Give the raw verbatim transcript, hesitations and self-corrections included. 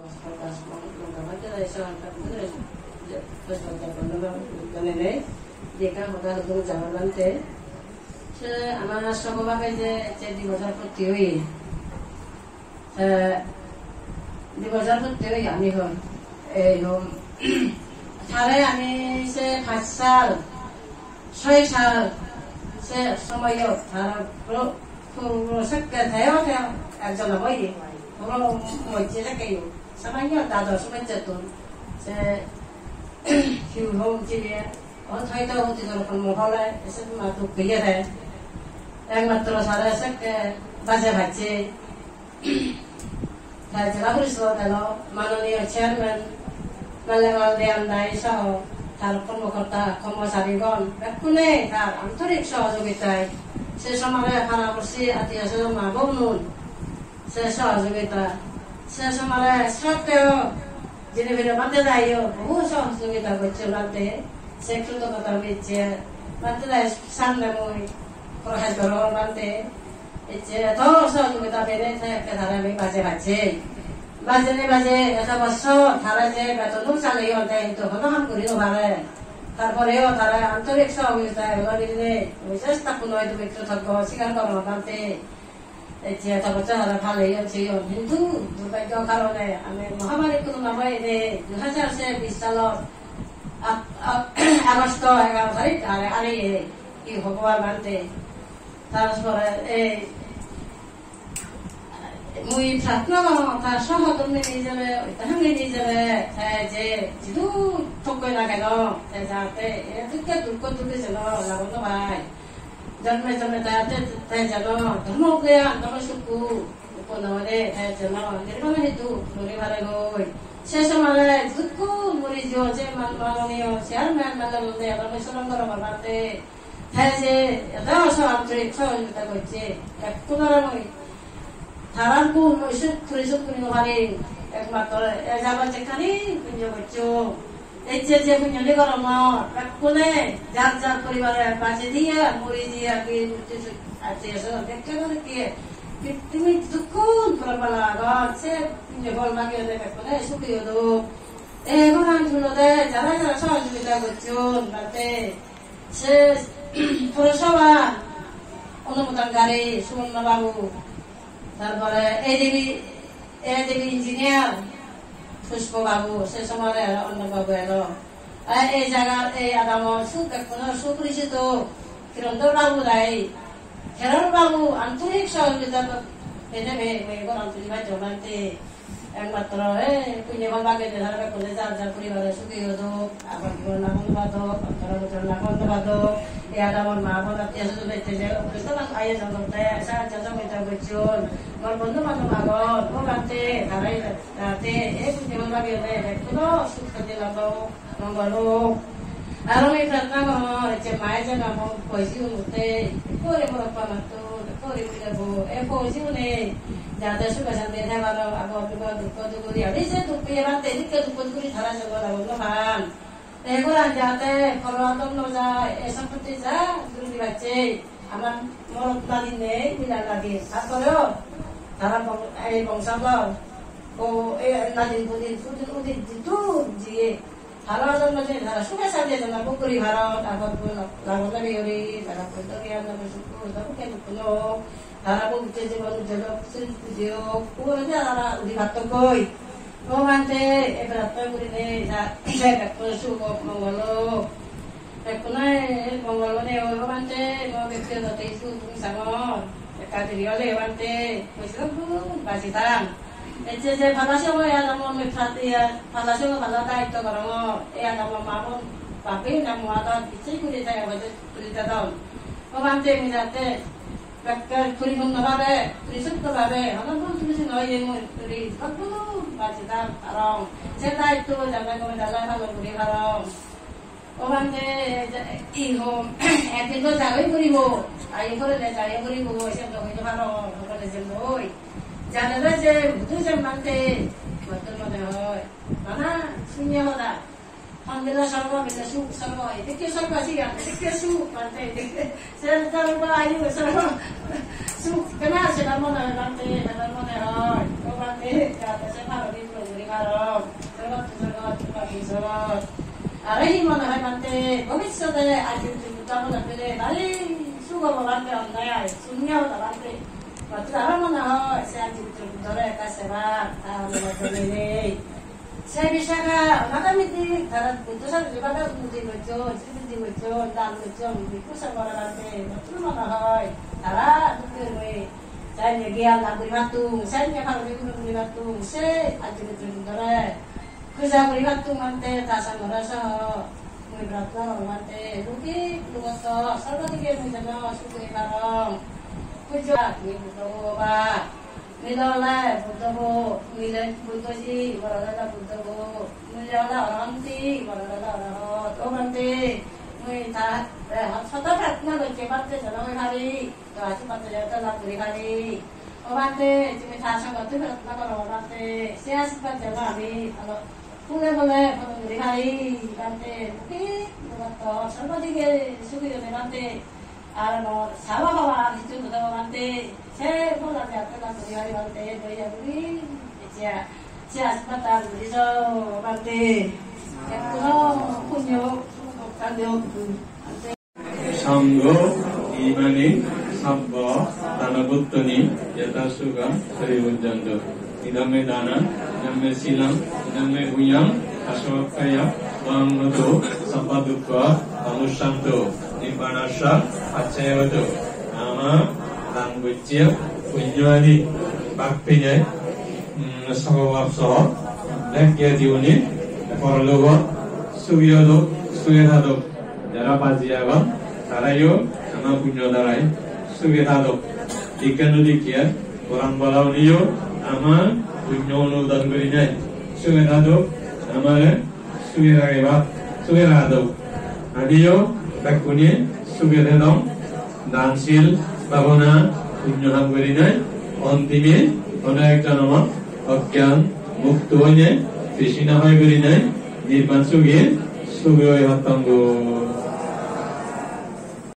Se ama sogobage je, je di bojor purti oye. Eh, di bojor purti oye ami hon. Ei hon. Tare ami se pach sal, soi sal, se somoyot tara puro, puro sekke teo teo ekjon obo ye. Puro mojje sekke yo. Samanyo dador somojjettun. Se, hi hom jibe, o thoi to uti dor kon mo hole, ese ma duk peye de. Ekmatro sare sekke baje bacche. Te jela porisodot elo manoniyo chairman Mallemal Deyan dai soho tar kormokorta, kormocharigon bekkune tar antorik sohojogitai se somare para porsi atiyo sojon ma bonun se sohojogita, se somare sotteo jini bile bhante daiyo bohu sohojogita gocche bhante, se kritoggota bicche bhante dai samne mui prokash gorong bhante. Ecche eto sohojogita pene te ekke tare ami baje bacche. Baje ne baje eto bossor tare je beton no saleyon te hintu hono ham guri no pare. Tarporeo tare antorik sohojogita elo bilinei mui sestakkun oi tumi kritoggo sigar gorong bhante. Ecche eto bossor tare paleyon seyon hintu durbhagyo karone ami mohamari corona bai ene dui hajar se bis salot Ag-, ag-, Agosto egaro tarik are, are ye, hi hobo ar bhante. Tar pore ei mui pratna gorong, tar sohodormi nijebe, oitahami nijebe, te je jidu tokkoi na keno, te jate e dukke dukko dukke jeno lagon no pai. Jonme jonme te, te, te jeno dhormo gyan, dhormo sukku, uppo no ore, te jeno nirban hetu guri pare goi. Se somare dukko muri jo je man-, manoniyo chairman Mallemal Deyan, ami soron goro bhante. Te je eto sohojogita, sohojogita gocche, ekkunore mui tarar gun mui suk puri suk puri no parim. Ekmatro e jagat jekkani punyo gocchong. Ecche je punyoni gorongor, bekkune jar jar poribare baje diye, muri diye, agi utti suk, ecche so dekke no dekke, pittimi dukkun porabala agon, se punyo phol magiyone bekkune sugi odok. Ei goran tulode jara jara sohojogita gocchon, bhante. Se purosabha onumodangari Suborno babu, tarpore A D B, A D B engineer Pushpo babu, se somare aro Arnab babu elo. Ar ei jagar, ei adamot su-, bekkunor suporicito Kirondor babu dai. Kirondor babu antorik sohojogita pene be, be goran tuli bhante. Ekmatro, eh, punyo phol bagede tara bekkune jar jar poribare sugi odok, abar jibon lagon no padok, ottoro bojor lagon no padok, ei adamor ma bon attiyo swajon ecche je, Kristo nang aye jon gotte, sahajjo sohojogita gocchon, mor bondhu bandhob agon, o bhante, tara jate, ei punyo phol bagede bekkuno suk santi lab ok. Mongol ok. Aro ami pratna gorongor, ecche maye je namo poiji unotte, ekko guri morot panattun, ekko guri pidebo, e poiji une, jate suge santi thei paro, abo dugo dukko duguri, ami je duk peye bhante, edikke dukko duguri tara jogo lagun no pan. Te goran jate poro adon no jai, e sompotti ja duri dibacche. Amar morot nadinei, mila nadin. Tarporeo tara bong-, ei bongsodor. O, ei nadin pudin, pudin udin jiddur jiye. Bhalo adon no jiye, tara suge sadiye jana buk guri paron, tarpor bo la-, lagon lagi guri, tara pudin gyan no sukku, tara bukke dukku no. Tara bo bukke jibon ujolok, sil pujeyok, ugure je tara udi pattok goi. O bhante, ei pratna gurinei ja, bekkun suk ok, mongol ok. Bekkune mongol mone oi, o bhante, mo bektigoto isu tumi sangor. Ekka diri ole o bhante, hoiche, "Babu, baji thang." Ecche je pala somoy adamor mui prat-, iya, pala somoy pala daitto gorongor. Ei adamor ma bon, babe na mo adot icche guri thai, hoiche guri thadon. O bhante, mui jate Bekke puripunno bhabe, purisotto bhabe, hono bhul tuli si noi je mui tuli, hono baji thang parong. Se daitto jane gome dale palon guri parong. O bhante, i hom, ekdin do jagoi puribo, aye porede jagoi puribo, se do hoi no parong, hobole jem doi. Jane do je, hudu jem bhante, gottor mone hoi. Nana, sunye hoda. Hon bile sorgo, bile suk, sorgo, edikke sorgo siyan, edikke suk, bhante, edikke. Se sorgo ayu, sorgo suk, kena sena mone hoi, bhante, sena mone hoi. O bhante, jate se paro di puro guri Aro, sorgot, sorgot, sorgot, sorgot. Aro hi mone hoi Bhante, bhobissote ajin tui Buddho mone pele bhari suk obo Bhante, onne ai, sunyo obo Bhante. Bhante aro mone hoi, se ajin tui Buddhore ekka seba, ta mone pele. Se Visakha, Nagamiti, tara Buddho sar, Buddho unnoti gojjon, sriti gojjon, dan gojjon, bhikkhu sangho Bhante, Bhante mone hoi, tara dukhe hoi. Senne gyan lab guri pattung, senne parami purun guri pattung, se ajjuni tun dhore. Puja guri pattung Bhante, ta sangore soho. Mui prarthona gorong Bhante, loki lugotto, sorbo dige mui jeno suk guri parong. Puja, mui Buddho bo ba. Mile ole Buddho bo, mile Buddho ji, bor ole Buddho bo. Mile ole Arahanti, bor ole Arahat. O Bhante, mui ta, eh, soto prarthona gocche Bhante, jeno mui pari. To ashirbad jate lab guri pari. O Bhante, tumi ta songotun prarthona goro, o Bhante. Se ashirbad jate ami aro phule phule phuron guri pari, Bhante. Muki mubato sorbo dige sugi jone, Bhante. Ar mo saba baba hissu no debo, Bhante. Se phule jate lab guri pari, Bhante. Doya guri, ecche, se ashirbad dan guri jo, Bhante. Ekkuno punyo, Bhante. Sangho imani sabba dana bhuttani yatha sukham paribhajyantu. Idam me dana, idam me silam, idam me punyam, asavakkhaya, ma hotu, sabba dukkha, pamuccantu, nibbanassa paccayo hotu. Ama dan gocche punyo ani bak peinei, mm, sogo bab soho, bek gya diuni, porologot sugi odok, suge thadok. Jara baji agon, tarayo ama punyo darai suge thadok. Dikke no dikke, poran bala uniyo ama punyo onumodan gurinei suge thadok, amare suge ragebak, suge ragadok. Amiyo bekkune suge thedong, dan sil, bhabona, punyo ham gurinei, ontime hono ek jonomot ogyan mukto oinei, trishna hoi gurinei, nirban suge, suge oi pattonggoi.